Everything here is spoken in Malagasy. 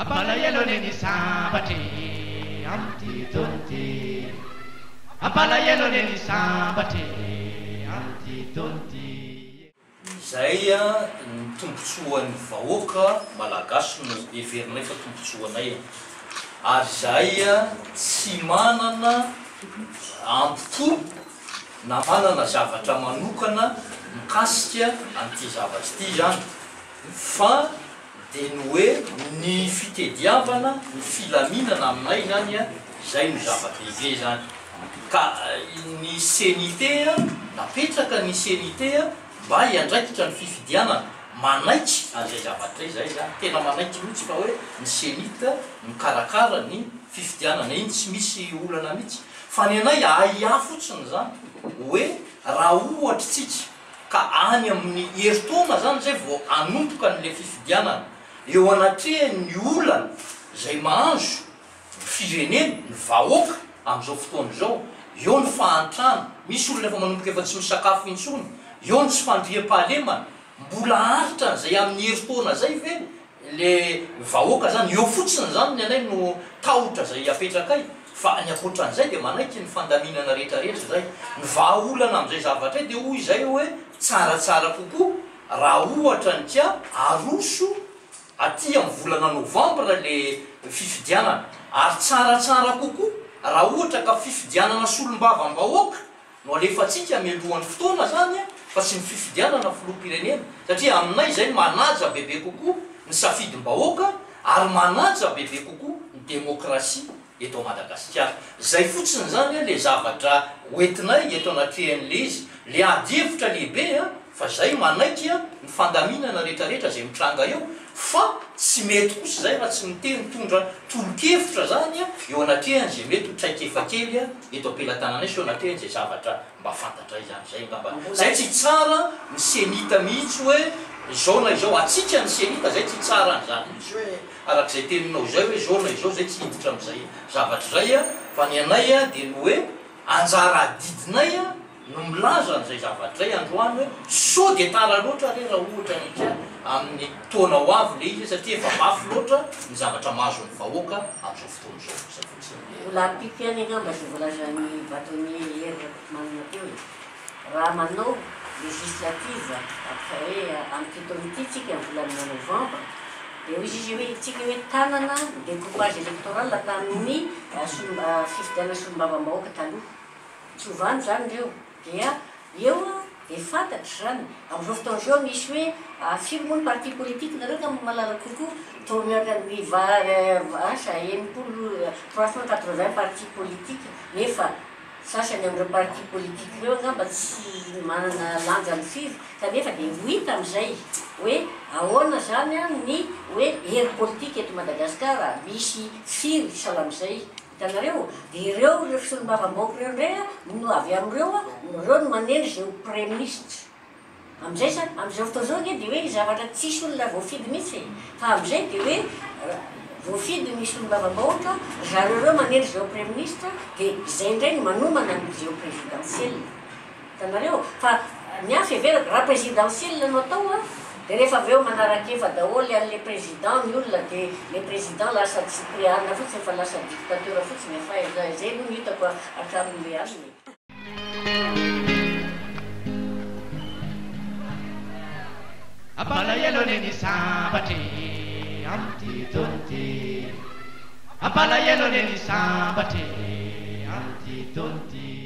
Ampalahelo anie ny sambatra e, amin'ity taona ity. Ampalahelo anie ny sambatra e, amin'ity taona ity. Izay ny tombotsoan'ny vahoaka malagasy no heverinay fa tombotsoanay ary izahay tsy manana ampo na manana zavatra manokana mikasika an'ity zavatra ity izany fa Dia ny hoe ny fitediavana ny filaminana aminay izany izay no zava-dehibe izany. Ka ny Ceni-T, napetraka ny Ceni-T mba hiandraikitra ny fifidianana. Manaiky an'izay zavatra izay izany, tena manaiky mihitsy fa hoe ny Ceni-T mikarakara ny fifidianana. Iny tsy misy olana mihitsy. Fa ny anay ahiahy fotsiny izany hoe raha ohatra tsika Ka any amin'ny herintaona zany zay vao hanomboka an'ilay fifidianana. Eo anatrehan'ny olana izay mahazo ny firenena, ny vahoaka amin'izao fotoana izao, eo ny fahantrana, misy olona efa manomboka efa tsy misakafo intsony, eo ny tsy fandriampahalemana, mbola haharitra an'izay amin'ny herintaona zay ve Le vahoaka zany eo fotsiny zany ny anay no tahotra zay apetrakay fa ny ankoatran'izay dia manaiky ny fandaminana rehetra rehetra zay. Ny vahaolana amin'izay zavatra izay dia hoy izay hoe tsaratsara kokoa raha ohatra ny ka aroso aty amin'ny volana novambra le fifidianana ary tsaratsara kokoa raha ohatra ka fifidianana solombavambahoaka no alefantsika mialohan'ny fotoana zany fa tsy ny fifidianana filoham-pirenena satria aminay izay manaja bebe kokoa ny safidim-bahoaka ary manaja bebe kokoa ny demokrasia eto Madagasikara. Zay fotsiny zany le zavatra hoentinay eto anatrehan'le izy, le ady hevitra lehibe fa zay manaiky ny fandaminana retraretra zay mitranga eo fa tsy mety kosa zay raha tsy miteny mitondra tolo-kevitra zany eo anatrehan'izay mety ho traikefa kely eto am-pelatananay sy eo anatrehan'izay zavatra mba fantatray zany zay angamba zay tsy hitsara ny cenit mihitsy hoe izao na izao atsika ny cenit zay tsy hitsara an'izany mihitsy hoe arak'izay teninao izay hoe izao na izao zay tsy hiditra amin'izay zavatra izay fa ny anay dia ny hoe anjara adidinay no milaza an'izay zavatra izay androany hoe sao dia tara loatra re raha ohatra ny ka amin'ny taona ho avy le izy satria efa mafy loatra ny zavatra mahazo ny vahoaka amin'izao fotoana izao. Izay fotsiny le. Mbola ampiako ihany angamba izay voalazan'i Bâtonnier Hery Rakotomanana teo e. Raha manao législative fa hoe amin'ity taona ity tsika amin'ny volana novembre dia hoy izy hoe tsika hoe tanana ny découpage électoral tamin'ny fifidianana solombavambahoaka taloha. Tsy ovany izany ireo dia eo dia fantatra izany. Amin'izao fotoana izao misy hoe firy moa ny parti politique nareo angamba mahalala kokoa toa mihoatra ny asa 60 380 parti politique nefa sasany amin'ireo parti politique ireo angamba tsy manana lanjany firy kanefa dia ho hita amin'izay hoe ahoana izany ny hoe hery politika eto Madagasikara misy firy sahala amin'izay. Hitanareo? Dia ireo, ireo solombavambahoaka ireo indray an, no avy amin'ireo an, ireo no manendry izay ho praiminisitra. Amin'izay sa, amin'izao fotoana izao ange dia hoe zavatra tsisy olona voafidy mihitsy e. Fa amin'izay dia hoe voafidy ny solombavambahoaka, ry zareo ireo manendry izay ho praiminisitra, dia izay indray no manomana ny izay ho présidentiel. Hitanareo? Fa ny ahy fiheverako, raha présidentiel no atao an, dia rehefa avy eo manara-kefa daholo an'ilay président ny olona dia ilay président lasa tsy pré-anona fotsiny fa lasa dictateur fotsiny fa izay aloha no hitako hatramin'ilay anona e. Ampalahelo anie ny sambatra e, amin'ity taona ity. Ampalahelo anie ny sambatra e, amin'ity taona ity.